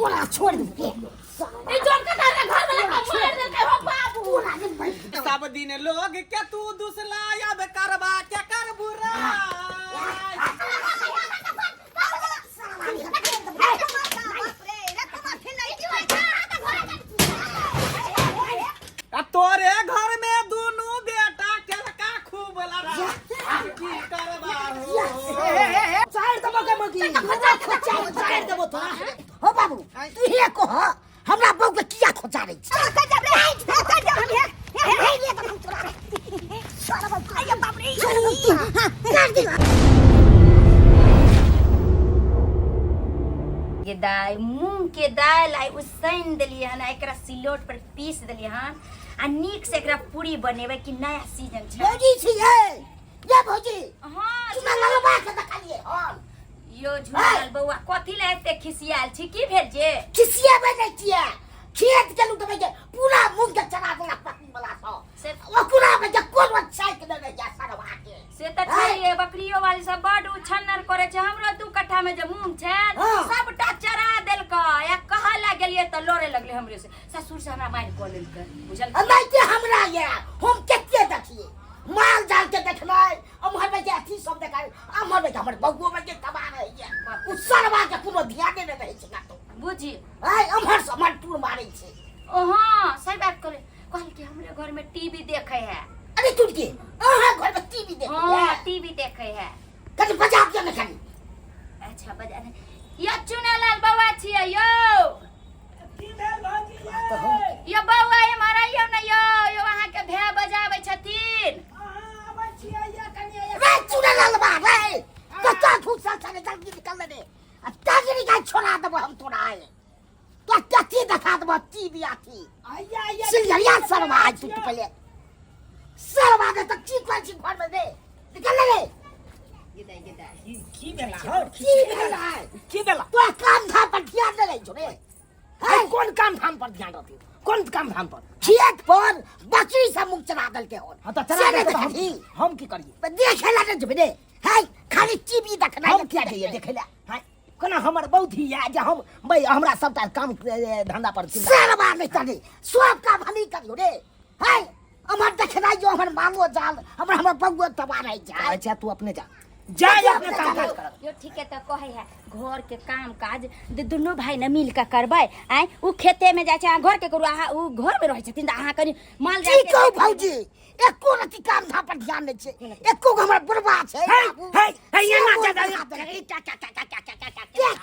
तोरा छोड़ दे ई जोन के तारा घर वाला के मार देलकै हो बाबू तोरा के बैठ सब दिन लोग के तू दुसला अब करबा के कर बुरा आ तोरे घर में दुनू बेटा केलका खूब लड़ा की करबा हो चार देबो के मगी चार देबो तोरा हो बाबू तू हे कह हमरा बहू के किया खोजा रही छी कर दी ये दाई मूंग के दाल आई उसैन देलियै हन आ एकरा सिलौट पर पीस देलियै हन आ नीक से एकरा पूरी बनेबै कि नया सीजन छै भौजी छी ये ये भौजी हाँ चुना लगबा के देखलिए हन यो झूलल बौआ कथी लए एते खिसियाल छी की भेल जे खिसियाबै नहि छियै खेत गेलहुँ तऽ के पूरा मूंग के चना देलक पत्नी वाला सब से ओकरा में जे कोनो छाइक नहि रहैया सरवा के से तऽ छैहे बकरियो वाली सब बड उछन्नर करे छै हमरो दू कट्ठा में जे मूंग छै सबटा चरा देलकै आ कहऽ लए गेलियै तऽ लड़े लगलै हमरे से ससुर से हमरा मारि कऽ लेलकै बुझल आ नहि जे हमरा ये हम कते देखिए माल जाल के देखनाइ अमहर में जे अथी सब देखाइ अमहर में जे हमर बौओ में जे तबाह रहैया ओ सरवा के कोनो ध्याने नहि रहै छै कतौ बुझी आइ अमहर से अमहर टूर मारै छै ओ हाँ सही बात कहले कहल कि हमरे घर में टीवी देखे है अरे टूट के अहाँ घर में टीवी देखे हाँ टीवी देखे है कनी बजा दियौ ने कनी अच्छा बजा दे। यो चुनालाल बौआ छियै यो यो बौआ एम्हर अइयौ ने यो यो अहाँके भाय बजाबै छथिन रे चुनालाल बा रे कत्ता घुसल छले जल्दी निकल रे आ तागरी गाय छोड़ा देबो हम तोरा आए तो कथी देखा देबो टीवी अथी सिंघरिया सरवा आज तू पहले सरवा के तक की करै छी घर में रे निकल रे की भेला हौ की भेल है की भेला तोरा काम धाम पर ध्यान नहि रहै छौ रे है कोन काम धाम पर ध्यान रहती कोन काम धाम पर खेत पर बकरी सब मुँह चला देलकै हन हाँ तो चला से नहि देलकै तऽ देखही हम हम की करिए देखे ला नहि जेबै रे है खाली टीवी देखना हम किया जइए देखे ला हैं कोना हमर बहुत ही या जे हम भाई हमरा सबटा काम धंधा पर चिंता सरवा नहि तनी सब काम हमही करियो रे है हमर देखनाइ जो हमर मांगो जाल हमर हमर बउआ तबाह रहि जाय अच्छा तू अपने जा जा अपने काम काज कर यो ठीक है तो कहे है घर के काम काज दुनू भाई न मिल के करबै आय उ खेते में जाइ छै अहाँ घर के करू अहाँ उ घर में रहै छथिन तऽ अहाँ कनि माल जाल की के कहू भौजी एको रति काम धाम पर ध्यान नहि छै एको गो हमर बुढ़बा छै हे बाबू। हे हे ये ना जा जा क्या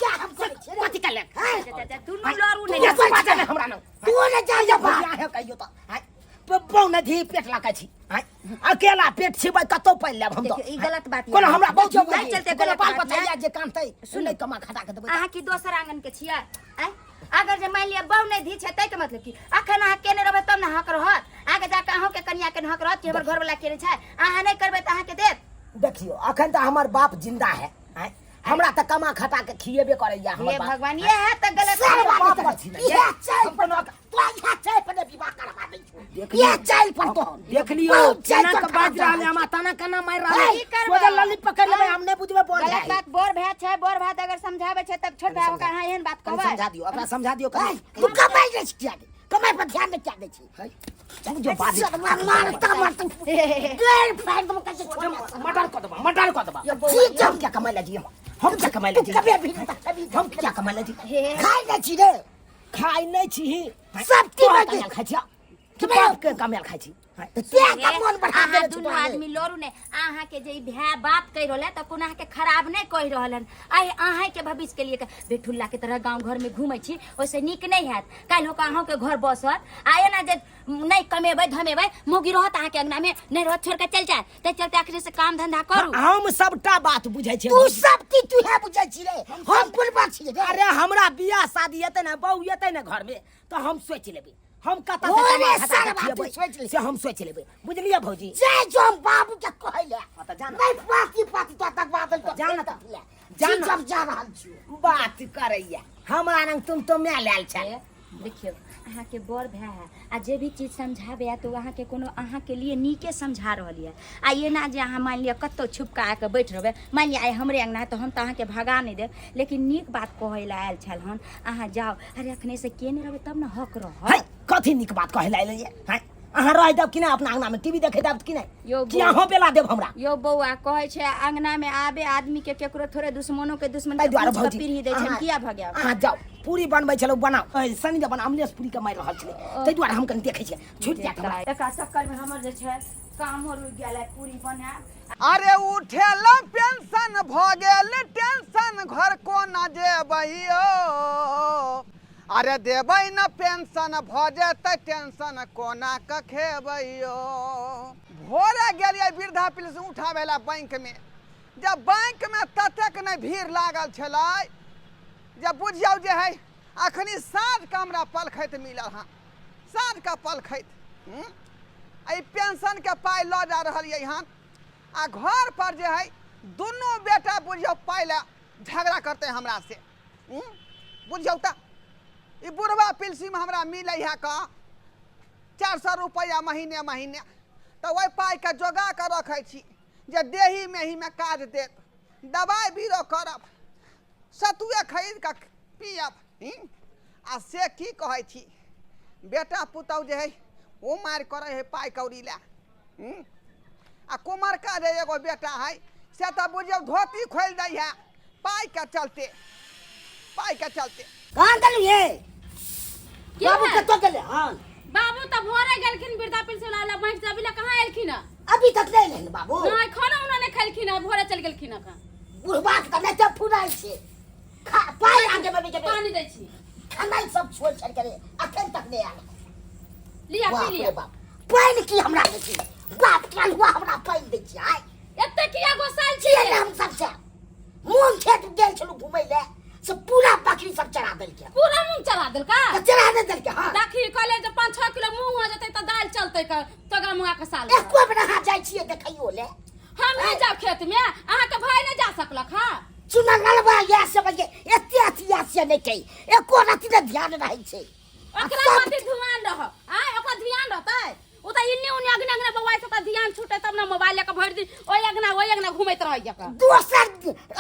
क्या हम करै छियै रे? कथी कर ले हैं? जा, जा, जा, दुनू लड़ू तू नहि ये बात नहीं हमरा ना तू ने जा जा बा भैया है कहियो तो हैं पौने धी पेट लगा छी हैं अकेला पेट छिबै कतौ पानि लेब हम तो देखियौ, ई गलत बात कोनो हमरा बहुत देखियौ, नहि चलते कोनो गलत बाल बात बच्चा यऽ। या जे कानतै सुनै कमा खटा के देबै अहाँ की दोसर आंगन के छियै आँय अगर जे मानि लिअ बहु नहि धी छै ताहिके मतलब की अखन अहाँ केने रहबै तब ने हक रहत आगे जाके अहूँके कनिया के हक रहत कि हमर घरवला केने छै अहाँ नहि करबै तऽ अहाँके देत देखियो अखन तऽ हमर बाप जिंदा है आँय? हमरा तऽ कमा खटा के खिएबे करैया हमर हे बाप भगवान ये है तऽ गलत सर बात। बाप पर छी ने, इएह चालि हम पर कोनो तोरा इएह चालि पर ने विवाह करबा दै छौ देख इएह लियौ। चालि पर तो देख लियो बहुत चालि केना पर के बाज खराब रहल है, हमरा ताना केना मारि रहल है की करबै? सोझे लल्ली पकड़ लेबै हम नहि बुझबै बोल गलत बात बोर भाय छै बोर भाय अगर समझाबै छै तब छोट भाय ओकरा अहाँ एहन बात कहबै समझा दियो ओकरा समझा दियो ऐ, तू कमाइ दै छी किया रे? कमाइ पर ध्यान नहि किया दै छी जो बात सरवा मारता मारता गैर फाड़ देबो कैसे छोड़ मर्डर कऽ देबा मर्डर कऽ देबा ठीक हम क्या कमाइ ला जी हम क्या कमाइ ला तू जी कभी भी नहीं कभी हम क्या कमाइ ला जी खाइ नहि छी रे खाइ नहि छी सब तोहर की कमायल खाइ छी कि बाप के कमायल खाइ छी तें का मन बढ़ा अहाँ देने छौ दुनू तोरा रे। आदमी लड़ू ने अहाँ के जे ई भाय बात कहि रहल है तऽ कोनो अहाँके खराब नहि कहि रहल हन आइ अहाँके भविष्य के लिए बेठुल्ला के तरह गाँव घर में घूमै छी ओहिसँ नीक नहि हैत काल्हि होके अहूँके घर बसत आ एना जे नहि कमेबै धमेबै मौगी रहत अहाँके अंगना में नहि रहत छोड़ के चलि जायत ताहि चलते अखने से काम धंधा करू हम सबटा बात बुझै छी तू सब की तू है बुझै छी रे हम पुरबा छी रे अरे हमरा बियाह शादी हेतै ने बहू हेतै ने घर में तऽ हम सोचि लेबै हम कतऽ से ओरे कमा खटा के सरवा, तू खिएबै, सोचि ले। से हम सोचि लेबै बुझलियै भौजी जे जो हम बाबू के कहै ले हाँ, तऽ जा ने। नहीं पाती पाती तो तक बात तो जा ने तऽ। जा जा ने। जब जा रहल छी बात करैया हमरा रंग तुम तो मैं लायल छल देखियौ अहाँके बड़ भाय है आ जे भी चीज समझाबे तो अहाँके कोनो अहाँके लिए नीके समझा रहल यऽ। आ एना जे अहाँ मानि लिअ कतहु छुपका आके बैठ रहबै, मानि लिअ आइ हमरे अङ्गना है तऽ हम तऽ अहाँके भगा नहि देब, लेकिन नीक बात कहै लए आयल छल हन। अहाँ जाउ, अरे अखने से केने रहबै तब ने हक रहत। है कथी नीक बात कहै लए एलियै है? अहाँ रह देब कि नहि अपना अंगना में टीवी देखे देब कि नहि? यौ कि अहाँ बेला देब हमरा? यौ बौआ, कहै छै अंगना में आबे आदमी के केकरो थोड़े दुश्मनो के दुश्मन ताहि के दुआरे पूछ के भौजी पीढ़ी दै छै। किया भऽ गया? अहाँ जाउ, पूरी बनबै छलहुँ बनाउ। ऐ, सनी देवन अमलेश पूरी के मारि रहल छलै, ताहि दुआरे हम कनि देखै छियै, छुटि जायत हमरा। एकरा चक्कर में हमर जे छै कामो रुकि गेल है, पूरी बनायब। अरे उठेल पेंशन भ गेल टेंशन, घर कोना जेबैयो? अरे देबै न पेंशन भ जेतै टेंशन, कोना क खेबैयो? भोरे गेलियै वृद्धा पेंशन उठाबै ला बैंक में, जब बैंक में ततेक नहि भीड़ लागल छलै जे बुझियौ जे है अखनी साँझ के हमरा पलखैत मिलल हँ, साँझ के पलखैत। एहि पेंशन के पाइ लऽ जा रहल ये हन आ घर पर जे है दुनू बेटा बुझियौ पाइ लए झगड़ा करते हमरा से। बुझियौ तऽ ई बुढ़वा पिलसीमे हमरा मिलै है कऽ 400 रुपैआ महीने महीने, तऽ ओहि पाइके जोगा कऽ रखै छी जे देही मेहीमे काज देत, दबाइ बीरो करब, सतुए खरीद कऽ पियब। आ से की कहै छी, बेटा पुतहु जे है ओ मारि करै है पाइ कौड़ी लए। आ कुमरका जे एगो बेटा है से तऽ बुझियौ धोती खोलि दै है पाइके चलते, पाइके चलते। कहाँ गेलियै? की बाबू भेल? कतऽ गेलै हन? बाबू तऽ भोरे गेलखिन वृद्धा पेंशन वाला बैंक से, अभी लए कहाँ एलखिन हँ? अभी तक नहि एलै हन बाबू? नहि, खाना उना नहि खेलखिन हँ, भोरे चलि गेलखिन हँ। बुढ़बा के तऽ नहि तऽ फुराइ छै। खा पाइ आगे में के पानी दै छी। खानाइ सब छोड़ छाड़ के अखन तक नहि आयल। लिया, पी बाप लिया। रे बाप, पानि की हमरा दै छी? बाप कलुआ हमरा पानि दै छी आइ। एते किया गोसाइल छी? छियै ने हम सबसे मूंग खेत गेल छलहुँ घुमै लए, से पूरा बकरी सब चरा देलकै। पूरा मूंग चरा देलका? तऽ चरा नहि देलकै। हाँ देखी, कहले जे 5-6 किलो मूंग हो जेतै तऽ दालि चलतै क तोगा मुआ के साल। एको बेर अहाँ जाइ छियै देखैयो ले? हम नहि जाब खेत में, अहाँ के भाई नहि जा सकलक। हाँ चुना लड़बा या से बजे एते अथी से नहि छै, एको रति ने ध्यान रहै छै। ओकरा कथी ध्यान रह? आय ओकरा ध्यान रहतै? ओ तऽ इन्ने उन्ने अगने अगने बौआइ छै, तऽ ध्यान छूटे तब ने मोबाइल लऽ कऽ भरि दिन ओहि अगना ओहि अगना घुमैत रहैया क। दोसर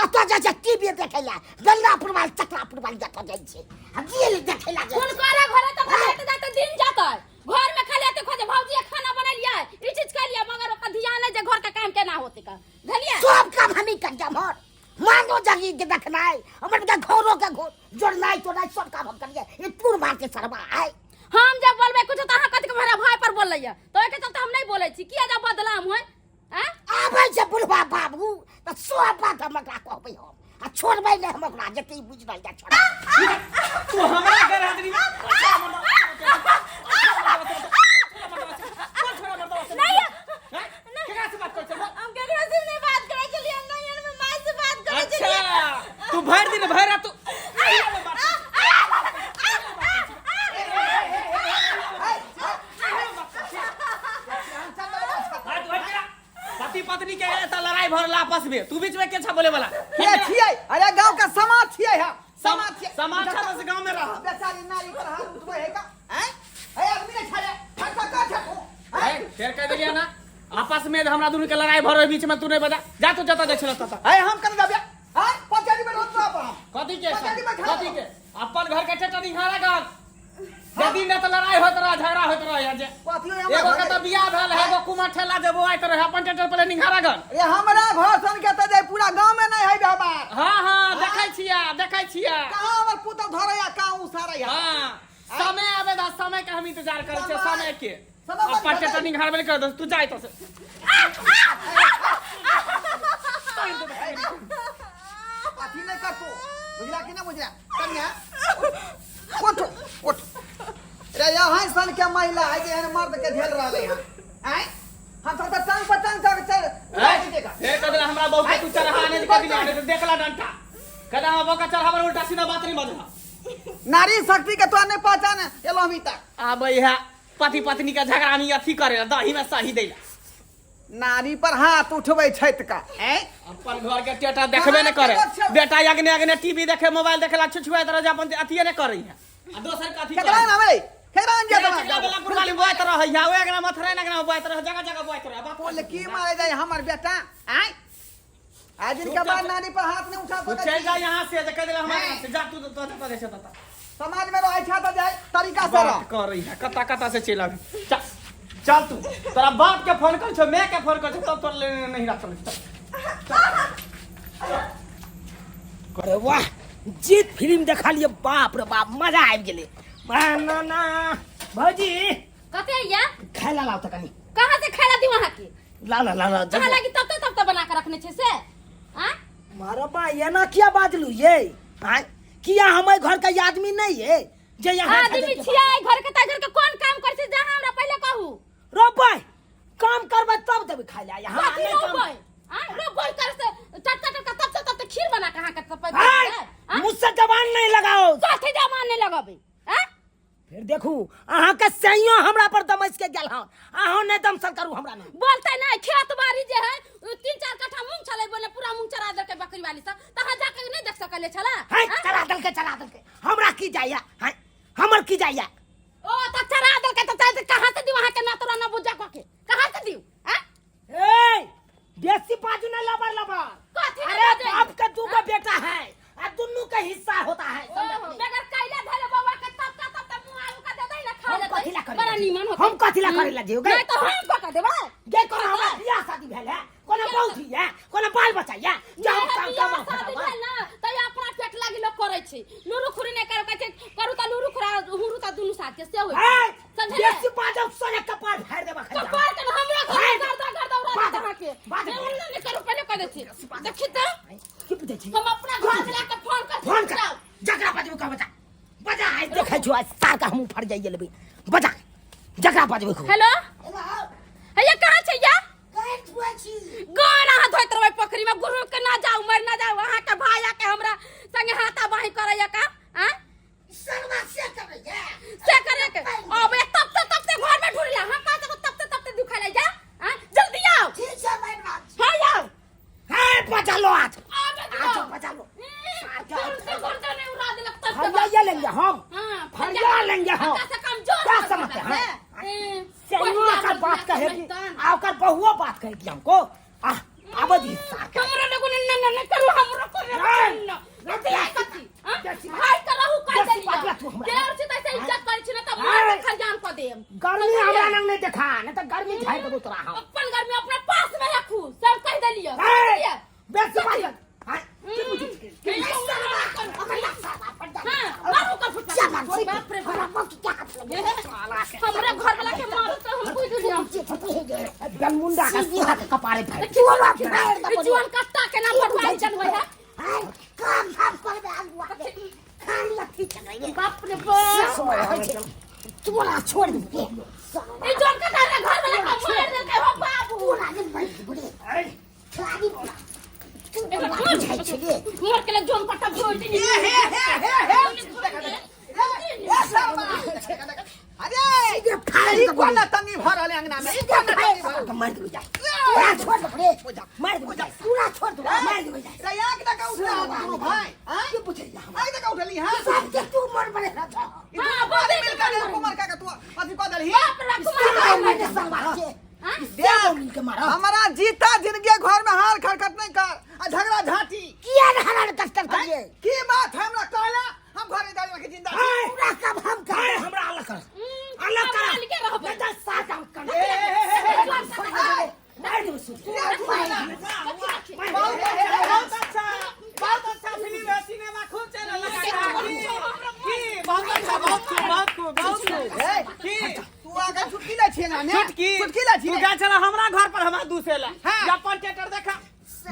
ओतऽ जाइ छै टीवी देखै लए, गंगापुर वाली चकरापुर वाली जतऽ जाइ छै आ गेल देखै लए जाइ छै। हुनकरे घरे तऽ जाते जाते दिन जेतै, घर में खाली एते खोजे भौजी खाना बनेलियै, ई चीज केलियै, मगर ओकर ध्यान नहि जे घर के काम केना होतै क धनिया। सब काम हमही कर जाम, हर मानो जगी के देखनाइ, हमर के घरो के घोर जोड़नाइ तोड़नाइ सब काम हम करियै। ई टूर मार के सरवा आइ हम जब बोलबै कुछ तऽ अहाँ कथी के हमरा भाई पर बोलैया, तऽ ओहिके चलते हम नहि बोलै छी। किया जब बदलाम होय? आँय? आबै छै बुढ़वा बाबू तऽ सब बात हम ओकरा कहबै, हम आ छोड़बै नहि हम ओकरा, जते बुझि रहल जा छोड़। तू हमरा घर हाजरी नहीं, से बात कर? हम केकरो से नहीं बात करै छलियै, हम नहीं हम माय से बात करै अच्छा छलियै। तू भरि दिन भरि रात तू पति पत्नी के ऐसा लड़ाई भरल आपस में, तू बीच में के छा बोले वाला के छियै? अरे गांव का समाज छियै, हम समाज छियै। समाज छा बस गांव में रह। बेचारी नारी पर हाथ उठबै है का? हैं है आदमी नहीं छाड़े खर्चा का छा तू? हैं फेर कह देलिया ना, आपस में हमरा दुनू के लड़ाई भरल, बीच में तू नहीं बजा जा, तू जता जाइ छल तता है हम कर देबे। हैं पंचायती में रोज आप हम कथी के? पंचायती में कथी के? अपन घर के टेटा निहारा गान यदि न त लड़ाई होत रह, झगड़ा होत रह जे कथी होय हमरा एगो के त बियाह भेल है, एगो कुमार ठेला जे बौआइत रहे अपन टेटर पर निहारा गन। रे हमरा घर सन के त जे पूरा गांव में नहीं है व्यवहार। हां हां, देखै छिया, देखै छिया कहां हमर पुतौ धरैया, कहां उसारैया। हां, समय आबे दा, समय के हम इंतजार करै छियै, समय के। समय अपन टेटर निहारबे कर दस, तू जाय तो से अथी नहीं कर तू, बुझला कि ना बुझला? कन्या उठ उठ रे, यहाँ सन के महिला है जे एहन मर्द के झेल रहले हैं। आय हम सब त टांग पर टांग चढ़ चढ़ हे कदला हमरा बहू के तू चढ़ा नहीं कदी नहीं तो देखला डंटा कदा हमरा बहू का चढ़ावर उल्टा सीधा बात नहीं बजला। नारी शक्ति के तो नहीं पहचान एलो अभी तक। आबै है पति पत्नी के झगड़ा में अथी करे दही में सही देला, नारी पर हाथ उठबै छथि का? ऐं अपन घर के टेटा देखबे नहीं करे, बेटा अगने अगने टीवी देखे, मोबाइल देखे ला छुछुआइत रह जा, अपन अथिए नहीं करे है। आ दोसर कथी केकरा नाम है केकरा नाम केकरा जाता बेलापुर वाली बोआइत रहै या ओए अंगना मथुरा अंगना बोआइत रहै जगह जगह बोआइत रहै बाप बोल की मारे जाए हमर बेटा आय आज इनके बाद नानी पर हाथ नहीं उठा तू सकै चल जा यहाँ से जे कह देला हमरा यहाँ से जा तू तो तो दे छता समाज में रहै छा त जाए तरीका से रह बात कर रही है कता कता से चल अभी चल चल तू तोरा बाप के फोन कर छो मैं के फोन कर छो तब तोर लेने नहीं राखल चल। अरे वाह जीत फिल्म देखा लिए बाप रे बाप मजा आबि गेलै ना ना भौजी कते या खाय ला लाओ तऽ कनी कहाँ से खाए ला दी वहाँ के ला ला ला ला कहाँ लागी तब तब तब बना के रखने छे से आ मारो बा एना किया बाजलू ये आँय किया हमर घर के आदमी नहीं ये जे यहाँ आदमी छियै घर के त घर के कोन काम कर छे जहाँ हमरा पहिले कहू रोपै काम करबै तब देबै खाय ला यहाँ कथी नहि काम- रोपै आ रोपै कर से टटका टटका तब से तब तक खीर बना के अहाँ के तब आँय, मुझसे जबान नहीं लगाओ कथी जमान नहीं लगबै आ फिर देखू अहाँ के सैयो हमरा पर दमस के गेल हन अहाँ नहि दमसल करू हमरा नहीं बोलते नहीं खेत बाड़ी जे है उ 3-4 कट्ठा मूंग छलै बोले पूरा मूंग चरा देलकै बकरी वाली सब तहाँ जाके नहीं देख सकले छला है चला देलकै चला देलकै हमरा की जाइया है हमर की जाइया ओ त चरा देलकै त चाहे कहाँ से दियो अहाँ के ना तोरा ना बुझा कऽ के कहाँ से दियो आ ए बेसी बाजू ना लबर लबर कथी नहीं अरे बाजै? बाप के दू गो बेटा है आ दुनू के हिस्सा होता है ओहो, बगैर कैला धैले बौआ के तब तब तब तब मुँह आलू का दे दे ना खा हम लेतै। कथी ला करे बड़ा ला नीमन होतै। हम कथी ला करे ला जियो गे? नहीं तो हम पका देबै गे कोनो हमरा बियाह शादी भेल है कोनो बहू है कोनो बाल बच्चा है जे हम नहीं, काम बियाह कमा शादी भेल ना तैयो अपना पेट लागी लोग करै छै लुरु खुरी नहि करू कहै छै करू तऽ लुरु खुरा हुरु तऽ दुनू साथ के से होइ है समझले बेसी बाजब सोने कपार फाड़ देबा खा कपार के हमरा घर भाग। घर दर घर दौड़ा बाज। देत अहाँके बाज। नहीं नहीं करू पहिले कह दै छी देखी तऽ की पूछै छी हम अपना घर में लाके फोन कर फोन कर जकरा बजबै कह बजा बजा आज देखै छु आज सार का हम उफड़ जाइए लेबै बजा जकरा बजबै कह हेलो हैया कहाँ छै या गान अहाँ धोइत रहबै पोखरि में गुरु के ना जाऊ मर ना जाऊ अहाँ के भाई आके हमरा संगे हाथा बाही करैया का आँ से करे के अब एक तब तब तब से घर में ढूंढ ला हम कहाँ से तब से तब से दुखा ले जा आँ जल्दी आओ हाँ आओ हे बजा लो आज आओ आज बजा लो फरिया फरिया लेंगे हम फरिया लेंगे हम से कमजोर क्या समझते हैं सैनुआ का बात कहेगी आ ओकर बहुओ बात कहेगी हमको आ आब दी सार के हमरा लोगन ने न न करू हमरो को नहीं, न नहीं, बेसी बात- भाई करहु कर बेसी देलियो बात मत तू हमरा। देर से तैसे इज्जत करै छी न त नहीं। मार के खरियान क देम गर्मी हमरा लंग नहीं देखा नहीं तो गर्मी झाड़ देबो तोरा हम अपन गर्मी अपना पास में रखू सब कह देलियो हे, बेसी बात मत। हाँ, की बुझै छी? हां मारू का फुटपाथ बाप रे बाप हमरा घर वाला के मारू तो हम बुझ लियो बेलमुंडा का सुहा के कपारे फाड़ जुआन कट्टा के नाम पर भाई जन होय है बाप रे बाप तोरा छोड़ दे ई जोन कट्टा रे घर वाला के मार देलकै हो बाबू मर के जोन कट्टा जोड़ दी हे हे हे हे हे शर्मा अरे ई कोना तनी भरल अंगना में ई कोना तनी भरल मार दे जा पूरा छोड़ दे रे मार दे जा पूरा छोड़ दे मार दे जा रे आग तक उठला दुनू भाई हां की पूछे जा आग तक उठली हां सब के तू मर बड़े राजा हां बोले मिल कर कुमार का तू अथी कह देलही बाप रे कुमार मार दे सब के देख, मिल के मारा हमारा जीता जिंदगी घर में हार खरखट नहीं कर आ झगड़ा झांटी किया न हरान कष्ट करिए की बात है हमरा कहला हम घरे दाड़ी रखे जिंदा छी। पूरा कब हम कर हमरा अलग कर अलग कर हम अलगे रहबै। नहीं तो साथ हम कर ए, ए, ए, ए, ए, मार दे सुन बहुत अच्छा बहुत अच्छा बहुत अच्छा फिल्म है सिनेमा खूब चल रहा है की बहुत अच्छा बहुत खूब बहुत खूब बहुत खूब ए, की तू आगे छुटकी लै छियै ना ने छुटकी छुटकी लै तू छियै जा चला हमरा घर पर हमरा दूसे ला हाँ। जा अपन टेटर देखा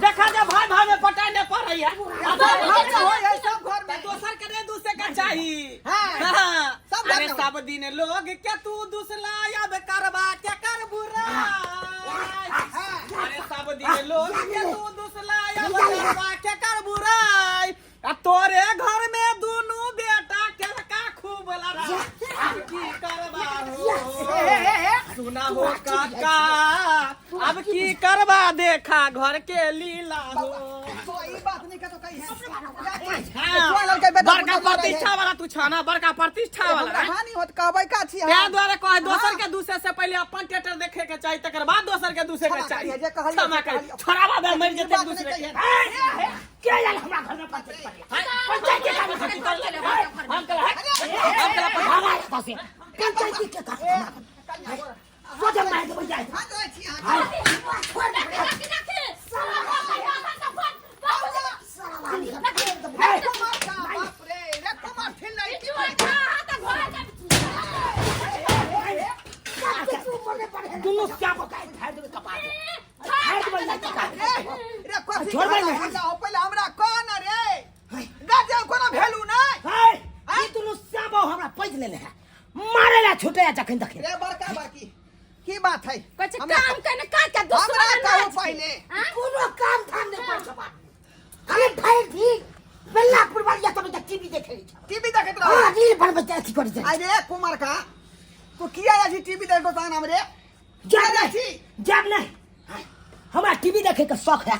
देखा जा भाई भाई में पटाई नहीं पड़ रही है सब घर में होय है सब घर में दोसर के नहीं दूसरे का चाहिए हाँ। हाँ। सब घर अरे में। सब दिन लोग के तू दूसला अब करबा के कर बुरा अरे सब दिन लोग के तू दूसला अब करबा के कर बुराई आ तोरे घर में दुनू बेटा के का खूब लड़ा अब की करबा हो हे हे हे सुना हो काका अब की करबा देखा घर के लीला हो तो ई बात नहीं कहतो कही चुआ लड़के बेटा बड़का पुतहु लड़ाई है। प्रतिष्ठा वाला तू छा ना, बड़का प्रतिष्ठा वाला हमरा हानि होत कहबै का छी तें हम? दुआरे कहे दोसर के दूसरे से पहले अपन टेटर देखे के चाही, तकर बाद दोसर के दूसरे के क्षमा चाही। करिए, जे कहलिए, क्षमा से करिए। कहलिए। छोड़ावा दे, मरि जेतै बात दूसरे नहि के। कहिए। के आयल हमरा घर में पंचायत करे? पंचायत के काम हम कहला, हम कहला, हमरा एतऽ से पंचायती के काम हमरा घर में। सोझे मारि देबै जाइ। हाथ धोइ छी अहाँ। छोड़ दे। राखी राखी हे, कुमार का बाप रे, रे कुमार फिर नहीं। दुनू श्याम के फाड़ि देबै कपार। फाड़ि देबै नहि कपार। रे, रे कथी छोड़बै नहि। हमरा पहिले हमरा कह न रे। गार्जियन कोनो भेलू नहि। हे, ई दुनू श्याम हमरा पैज लेने है, मारे ला छूटे जखन तखन। रे बड़का बड़की की बात है? कुछ हमरा काम करने का क्या दुश्मन हमरा कहू अनाज के? पहिले। हाँ? कोनो काम धाम नहि करै छै बाप। खाली भरि दिन बेल्लापुर वाली तब तक टीवी देखे छै। टीवी देखैत रहो। हाँ, रील बनबै छै, अथी करै छै। अरे कुमार का तू किया जाइ छी टीवी देखो तहन हमरे? जाब जाइ नहि, छी? जाब नहि। हमरा टीवी देखे के शौक है,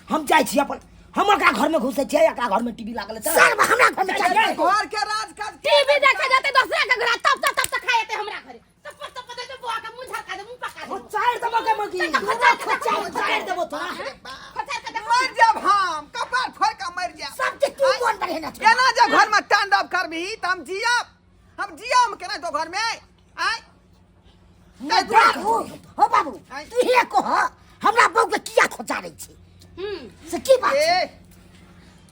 हम जाइ छी अपन, हम एकरा घर में घुसै छियै, एकरा घर में टीवी लागल छै। सर हमरा घर में चाहिए। घर के राज काज टीवी देखे जाते दूसरा के घर, तब तब तब तक खाए हमरा घरे। तब तब तब तब बुआ के मुंह झरका दे, मुंह पका दे। चार देबो के मगी। चार देबो तोरा। खोचार के देखो। मर जाब हम, कपार फोड़ के मर जाब। सब के तू कोन बढ़े ना। एना जे घर में तांडव करबही त हम जियब, हम जियब केना तो घर में? आय बाबू, हो बाबू, तू हे कह हमरा बहू के किया खोचारै छी? से की बात ए छै?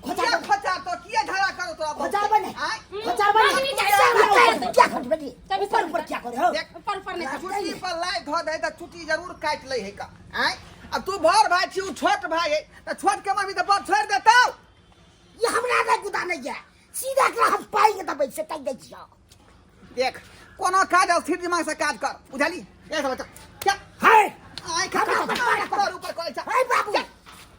खोचार किया खोचार तो किया झगड़ा करो तोरा बहू के? खोचारबै नहि। आय खोचारबै नहि। नहीं, नहीं, सब नहीं, कर, किया खोचबै? ऊपर ऊपर किया करे हो? देख, ऊपर ऊपर नहीं। चुटकी पर लाइ धऽ दे त चुटी जरूर काटि लै है का। आय अब तू बड़ भाई छी, उ छोट भाई है त छोट के मम्मी त बड़ छोड़ देतौ। ये हमरा नहि गुदा नहि ये, सीधा एकरा हम पाइ के दबै से तक दै छियौ। देख कोनो काज स्थिर दिमाग से काज कर, बुझली? ए सब बच्चा क्या हे आय खा ऊपर ऊपर करै छ। हे बाबू,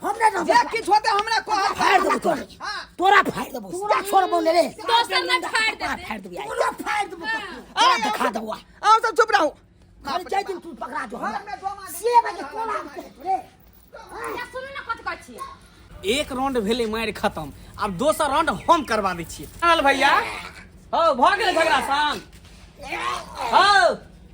हम नहि रहबै। जे किछु होतै हमरा कह। फाड़ि देबौ तोरा। हां तोरा फाड़ि देबौ, सीधा छोड़बौ ने रे। दोसर ने फाड़ देते। फाड़ि देबौ तोरा, फाड़ि देबौ तोरा, देखा देबौ। अहाँ सब चुप रहू। खाली जाइ दिन तू पकड़ा जो हमरा। घर में डोमा से बजे कोना रे। या सुनू ना कथि कहै छी। एक राउंड भेलै मारि खत्म, आब दोसर राउंड हम करवा दै छियै। चल भैया, हौ भऽ गेलै झगड़ा शांत। हौ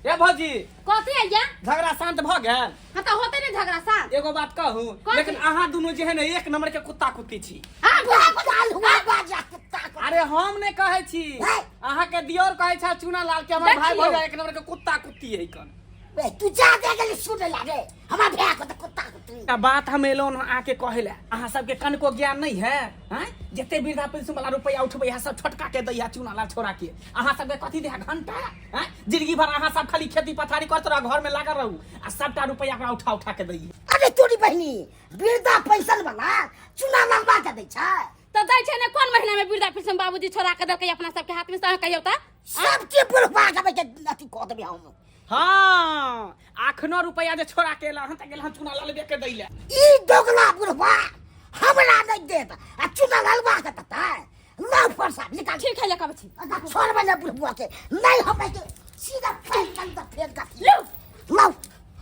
ए भौजी। कथी है या? झगड़ा शांत भऽ गेल? हां त होते ने झगड़ा शांत। एगो बात कहू, कथी? लेकिन अहाँ दुनू जे है ने एक नंबर के कुत्ता कुत्ती छी। हां काल हुआ बाजा कुत्ता को। अरे हम नहि कहै छी, हे। अहाँ के दियोर कहै छै चूना लाल के हमर भाई देखियौ। भौजा एक नंबर के कुत्ता कुत्ती है कन। बे तू जा दे गेली सुने ला रे, हमरा भैया को त कुत्ता कुत्ती। एकटा बात हम एलहुँ हँ अहाँके कहै लए, अहाँ सबके कनको ज्ञान नहीं है? हैं? जते वृद्धा पेंशन वाला रुपया उठबै है सब छोटका के दैया चूना लाल छोड़ा के। अहाँ सबके कथी दैया घंटा? हैं? जिंदगी भर अहाँ सब खाली खेती पथारी करत रह, घर में लागल रहू आ सबटा रुपया ओकरा उठा उठा के दैया। अरे तोरी बहिनी, वृद्धा पेंशन वाला चूना लालबा के दै छै। त दै छै ने कोन महीना में वृद्धा पेंशन बाबूजी छोड़ा के देलकै अपना सबके हाथ में, से अहाँ कहियौ त? सबके बुढ़वा के के अथी कऽ देबै हम। हाँ, आखनो रुपया जे छोड़ा के एला हन त गेल हन चूना लालबे के दै ले। ई दोगला बुढ़वा हमरा नहि देत आ चूना लालबा के देतै। लौ पैसा निकाल। ठीक है, लेके आबै छी। अच्छा छोड़बै ने बुढ़वा के, नहि हमरा के सीधा फेंक दम त फेंक का। लौ लौ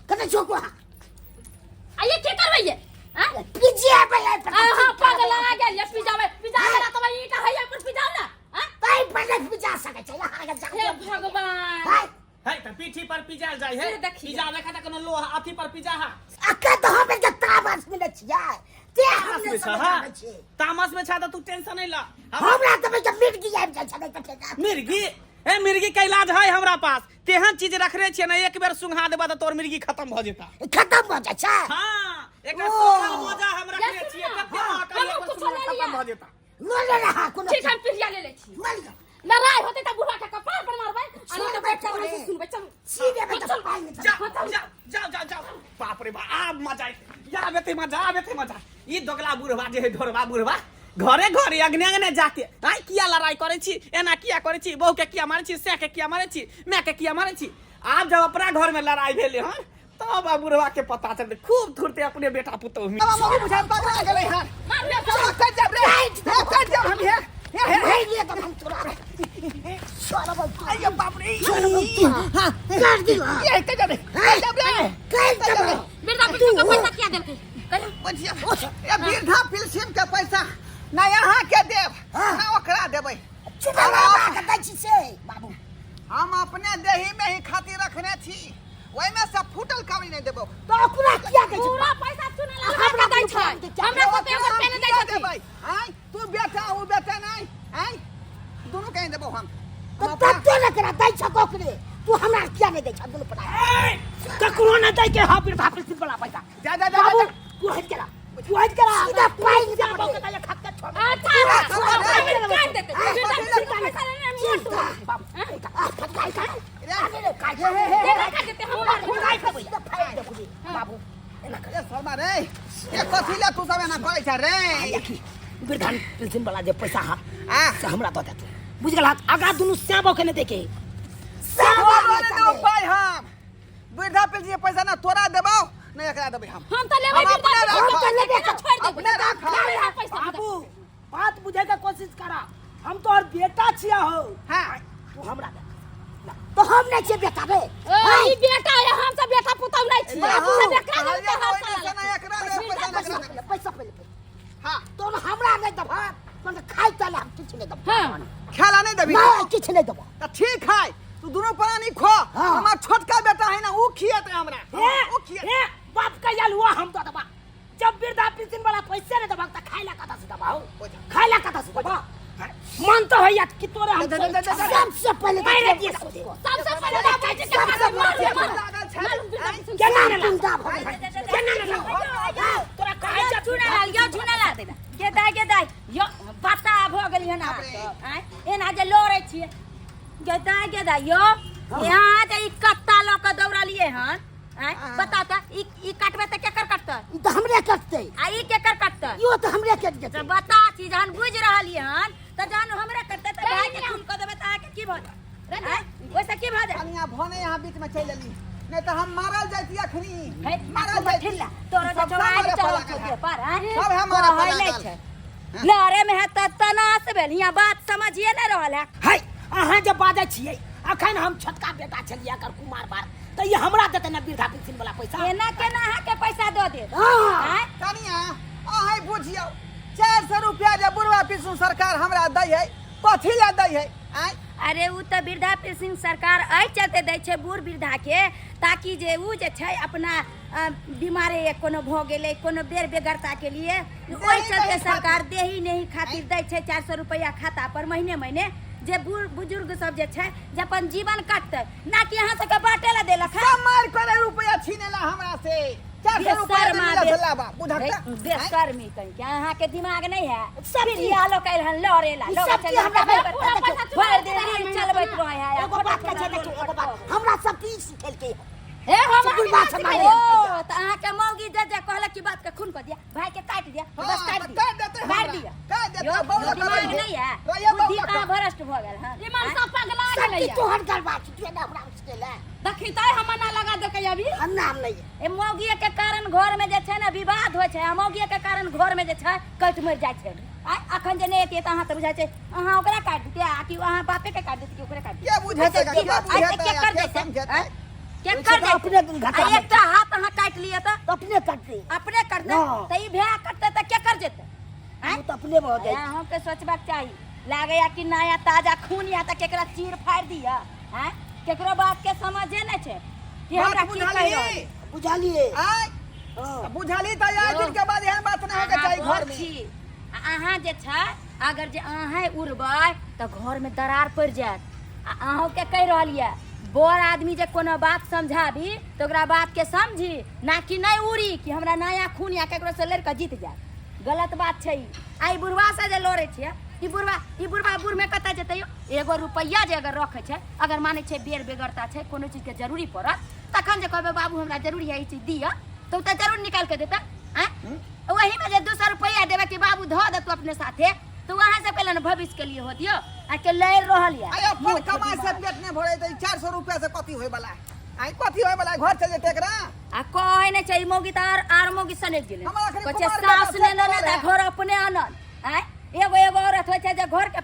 कने छोको। आ ये की करबै ये? हां पिजिया पे है। हां पागल आ गेल ये, पिजाबै पिजा गेला त ईटा है पर पिजाउ ना। हां तै पर नहि पिजा सकै छै, यहाँ के जा। हे भगवान। है है त पीठी पर पिजाल जाय है। से देखियौ। पिजाबै खातिर कोनो लोहा अथी पर पिजा है। अक्का त हम के तामस में छियै, ते हम तामस नहि में छह, समझ हाँ? आबै छै। तामस में छह त तू टेंशन नहीं ला। हमरा त के मिर्गी आबि जाइ छै नहि त ठेका। मिर्गी? ए मिर्गी के इलाज है हमरा पास, तेहन चीज रखने छियै ने एक बेर सुंघा देबा त तोर मिर्गी खत्म भ जेता। खत्म भ जाइ छै? हां, एकटा ओ। सोनल मोजा हम रखने या छियै, सुन ना, कते हाँ, महग हमहूँ एक बेर कुछो सुंघा ले खत्म लिअ। भ जेता। ल ले रहा कोनो। ठीक, हम पिरिया ले लै छी। ल लिअ। लड़ाई होते त बुढ़वा के कपार पर मारबै, आ नहीं त बैठ के वहाँ से सुनबै। चलू सीधे में चल। पाइ नहि। जाओ जाओ जाओ जाओ जाओ। बाप रे बाप, आब मजा आयत, आब एते मजा, आब एते मजा। ई दोगला बुढ़वा जे है ढोरबा बुढ़वा घरे घरे अगने अगने जाके आइ किया लड़ाई करै छी, एना किया करै छी, बहू के किया मारै छी, सै के किया मारै छी, my के किया मारै छी। आब जब अपना घर में लड़ाई भेलै हन तब आब बुढ़वा के पता चलतै, खूब थुरते अपने बेटा पुतोहु में। बाबा बुझा पकड़ा गेलै हन। चलो कटि जाब रे, हे कटि जाब हम। हे हे हे नहीं लिए तो हम तोरा छोड़ब। अरे बाप रे, हां कर दियो। ये कटि जाब रे, कटि जाब रे, कर देबो। वृद्धा पेंशन के पैसा किया देलकै कहियौ? बचिया, ए वृद्धा पेंशन के पैसा ना यहाँ के देब हाँ। ना ओकरा देबै। चुना लगा के दै छी से बाबू। हम अपने देही में ही खातिर रखने छी, ओहिमे से फूटल कौड़ी नहि देबौ। तो ओकरा किया दै छी? पूरा पैसा चुना लाल हमरा के दै दुनू छै। प्राणी के हमरा सबके एगो हम रुपया नहि दै किया छथिन। देबै? आँय, तू बेटा ओ बेटा नहि, आँय, दुनू के देबौ हम। तो हम अपना- तते ने करा दै छ ओकरे, तू हमरा किया नहि दै छ दुनू प्राणी? ककरो नहि दै के हाँ वृद्धा पेंशन वाला पैसा। जा जा जा बाबू जा। तू हट गेला, तू हट गेला। सीधा पानि जा दे। बाबू के खा के छोड़। अच्छा, पूरा अच्छा, खबर है। अच्छा, काट देते। हाँ, फिर पति पैसा लग- लेने में मोट हुआ। बाबू आ फटका का अरे रे का हे, हे, हे, देखा काट देते, हम मार खुदाई के सीधा फाड़ दे खुदी बाबू एना कर। ए शर्मा रे, ए कथी ले तू सब एना करै छ रे? देखी वृद्धा पेंशन वाला जे पैसा हा आ से हमरा दऽ देतू, बुझ गेल? आगा दुनू श्यामो के नहि देके। तोरा नहि देबौ पाइ। हम वृद्धा पेंशन के पैसा ना तोरा देबौ ना एकरा देबै हम। हम तऽ लेबै हम अपने वृद्धा राखब। पेंशन हम तऽ लेबे केना छोड़ि देबै? अपने राखब। लेबै पैसा। बाबू बात बुझे के कोशिश करा, हम तोहर बेटा छिया हो। हाँ। तू हमरा दे। तो हम नहीं छियै बेटा रे। ओ, ई बेटा है, हम सब बेटा पुतहु नहीं छियै। बाबू, सब एकरा देबै कहलियै तऽ हर ओहिमे साल से ना एकरा देबै पैसा ना पैसा एकरा देबै। पहिले, पैसा पहिले पहिले। हाँ। तोन हमरा नहीं देबह तोन खाइ तले हम किछु नहीं देबह। हाँ। खेला नहीं देबी? नहीं, किछु नहीं देबह। तऽ ठीक है, तू दुनू प्राणी खो। हाँ। हमर छोटका बेटा है ना, ऊ खिएतै हमरा। हे ऊ खिए। हे बाप का याल हुआ, हम तो दबा जब वृद्धा पेंशन वाला पैसे नहीं दबा त खाइला कता से दबा हो, खाइला कता से दबा? मन तो है यार कि तोरे हम दे, दे, दे, दे, दे। सबसे पहिले मारे दिए सबको। सबसे पहिले बाबूजी के सबसे मारब, मारब, पहिले मारब। लागल छै। मालूम वृद्धा पेंशन केना से जिंदा भऽ गेल? केना ने लाओ? तोरा कहै यो छै झुना लाल, यो झुना लाल, गे दाइ, गे दाइ, यो बता भऽ गेली हन अहाँ सब, आँय? एना जे लड़ै छियै। गे दाइ, गे दाइ, यो यहाँ जे ई कत्ता लऽ कऽ दौड़लियै हन, आँय? बता तऽ ई ई काटबै तऽ केकर कटतै? ई तऽ हमरे कटतै। आ ई केकर कटतै? इहो तऽ हमरे कटि जेतै। तऽ बता छी, जहन बुझि रहलियै हन तऽ जहन हमरे कटतै तऽ भाय के खून कऽ देबै तऽ अहाँके की भऽ जायत? आँय? ओहिसँ की भऽ जायत? कनिया भने यहाँ बीच में चलि एली, नहीं तऽ हम मारल जैती अखनी। हे, मारल जैती। ठिल्ला तोरा सब जे जवान मारे पर चढ़ल लागल छौ है। देह पर, आँय? सब हमारे पर कहै नहि लागल। छै। लड़े में है तऽ तनास भेल, हियाँ बात समझिए नहि रहल है। है अहाँ जे बाजै छियै, अखन हम छोटका बेटा छलियै एकर कुमार बार, तऽ ई हमरा देतै ने वृद्धा पेंशन वाला पैसा? एना केना अहाँके पैसा दऽ देत? हाँ। आँय? कनिया अहीं बुझियौ, 400 रुपया जे बुढ़वा पेंशन सरकार हमरा दै है, कथी लए दै है? आँय? अरे उ तऽ वृद्धा पेंशन सरकार एहि चलते दै छै बूढ़ वृद्धाके ताकि जे उ जे छै अपना बीमारे कोनो भऽ गेलै, कोनो बेर बेगरताके लिए ओहि देही चलते नहीं सरकार देही नहीं खातिर दै छै 400 रुपैआ खाता पर महीने महीने, जे बूढ़ बुजुर्ग सब जे छै जे अपन जीवन कटतै, ना कि अहाँ सबके बाटे ला देलक हँ। सब मारि करे रुपया छीनेला हमरा से, 400 रुपया बेशर्मा मिलल छला बा बुझक त। बेशर्मी कहीं के अहाँके दिमाग नहीं है। सब फिर चीज- ये लोग कैल हन लड़ेला ई लोग सब चीज हमरा चल पूरा पैसा चुरा भरि दिन के रील देला चलबैत रहै है। एगो बात कहै छै, देखियौ एगो बात हमरा सब चीज सिखेलकै। हे, हम सब कुछ बात अहाँके समाज ओ तऽ अहाँके मौगी जे जे कहलक कि बात के खून कऽ दिया, भाई के काटि दिया, हाँ, बस काटि तऽ दिया, काटि देतै मारि हमरा। दिया। काटि देतै, यौ, बौला दिमाग करै छै। नहीं है, रहिए बुद्धि बौला कहाँ कऽ। भ्रष्ट भऽ गेल हन? ई मनसा पगला सब गेलैया। चीज तोहर गड़बा छी, तू एना हमरा सिखेले। देखी तऽ हमर ना लगा देलकै अभी। हम नाम नहीं है। ए मौगिए के कारण घर में जे छै ने विवाद होइ छै, आ मौगिए के कारण घर में जे छै कटि मरि जाइ छै। आ अखन जे नहि एतियै तऽ अहाँ तऽ बुझाइ छै अहाँ ओकरा काटि दितियै आ कि अहाँ बापे के काटि दितियै कि ओकरे काटि के बुझेतै? दितियै? के बुझेतै? के कर के देतै? समझेतै? आँय? के ओहिसँ कर तऽ अपने देतै? घाटा आ में एकटा हाथ अहाँ काटि लिअ तऽ अपने कटतै, अपने कटतै। हँ। तऽ ई भए कटतै तऽ के कर जेतै? आँय? ओ तऽ अपने भऽ जाइ। अहाँके सोचबाक चाही, लागैया कि नया ताजा खून या तऽ केकरा चीर फाड़ि दिअ। आँय, केकरो बात के समझे नहि छै कि हमरा बात की कहि बुझलही? रहल है। बुझलियै। आँय? हँ। बुझलही तऽ आइ दिन के बाद एहन बात नहि होके अहाँ चाही बड़ घर में। छी आ अहाँ जे छै अगर जे अहाँ उड़बै तऽ घरमे दरार पड़ि जायत। आ अहूँके कहि रहल यऽ, बड़ आदमी जे कोनो बात समझाबी तऽ ओकरा बातके समझी, ना कि नहि उड़ी कि हमरा नया खून या केकरो से लड़ि कऽ जीत जायत। गलत बात छै ई। आ ई बुढ़वा से जे लड़ै छियै, ई बुढ़वा, ई बुढ़वा बूढ़मे कतऽ जेतै यौ? एगो रुपैआ जे अगर रखै छै, अगर मानै छै बेर बेगरता छै, कोनो चीजके जरूरी पड़त तखन जे कहबै बाबू हमरा जरूरी है ई चीज दिअ, तऽ ओ तऽ जरूर निकालि कऽ देतै। आँय, वही में जे 200 रुपया देबै कि बाबू धऽ देतौ अपने साथे, तऽ अहाँ सब के ने भविष्य के लिए होतियो आ के लड़ि रहल यऽ। आइ अपन कमाई से पेट नहि भरै तऽ 400 रुपया से कथी होय वाला है? आइ कथी होय वाला है? घर चलि जेतै एकरा। आ कहै नहि छै ई मौगी तऽ आर आर मौगी सनकि गेलै। हमरा अखनी कहै छै कुमार बेटा सास ने से लेने करल तऽ है। घर अपने आनल। आँय, एगो एगो औरत होइ छै जे घर के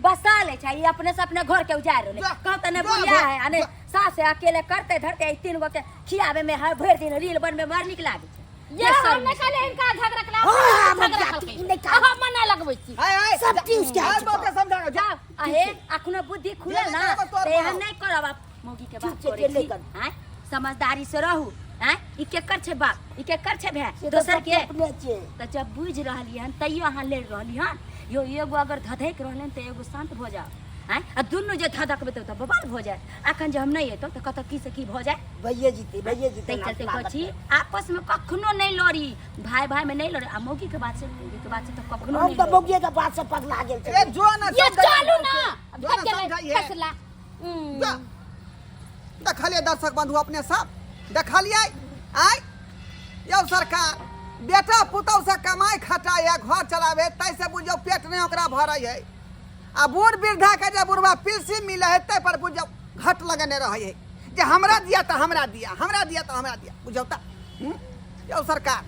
बसा लै छै, ई अपने से अपने घर के उजाड़ि रहलै। जा, कहू तऽ नहि जा बुढ़िया घर, है आ नहि जा। सास है, अकेले करतै धरतै, ई 3 गो के खियाबै में हर भरि दिन रील बनबै में बड़ नीक लागै छै। ये हम नहीं खाले इनका झगड़ा कला हाँ, हम झगड़ा जाती कलकै। नहीं खाली। हम मना लगबै छी हाय हाय सब चीज के हाय बहुते समझा जा जाओ अहे अखनो बुद्धि खुलल जे ना नहि करब तोहर तऽ एहन बनाउ। नहि करब आप मौगी के बात ठीक छै, करै जे नहि छी करब। आँय समझदारी से रहू आँय ई केकर छै बाप ई केकर छै भाय से तऽ दोसर के अपने छै तऽ जब बुझि रहली हन तैयो अहाँ लड़ि रहली हन यो एगो अगर धधकि रहलै तऽ एगो शान्त भऽ जाओ आँय आ दुनू जे धधकबै तऽ बवाल भऽ जायत अखन जे हम नहि एतौ तऽ कतऽ की से की भऽ जाय भैये जीते भैये जीते ताहि चलते कहै छी आपस में कखनो नहि लड़ी भाई भाई में नहीं लड़ी आ मौगी के बात से मौगी के बात से तऽ कखनो हम नहीं तऽ लड़ी मौगिए के बात से पगला गेल ए छै जो ना ये चलू ना जो ना भाग गेलै समझाइए। फैसला हम्म। जा। देखलियै दर्शक बंधु अपने सब देखलियै आय यौ सरकार बेटा पुतहु से कमाइ खटाइ है घर चलावे ताहिसँ बुझियौ पेट नहि ओकरा भरै है आ बूढ़ वृद्धा के जे बुढ़वा पिलसी मिलै है ताहि पर बुझियौ घट लगेने रहै है जे हमरा दिया तऽ हमरा दिया हमरा दिया तऽ हमरा दिया बुझियौ तऽ हूँ? यौ सरकार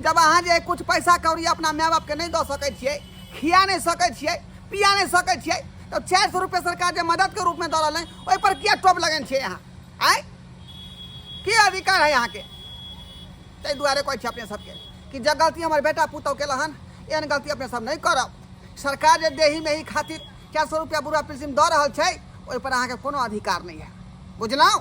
जब अहाँ जे कुछ पैसा कौड़ी अपना माय बापके नहि दऽ सकै छियै खिया नहि सकै छियै पिया नहि सकै छियै तऽ 400 रुपये सरकार जे मददके रूपमे दऽ रहल है ओहिपर किया टोप लगेने छियै अहाँ आँय की अधिकार है अहाँके ताहि दुआरे कहै छी अपने सबके कि जे गलती हमर बेटा पुतहु केलक हन एहन गलती अपने सब नहि करब सरकार जे देही में ही खातिर 400 रुपया बुढ़ा पेंशन दऽ रहल छै ओहिपर अहाँके कोनो अधिकार नहि है बुझलहुँ।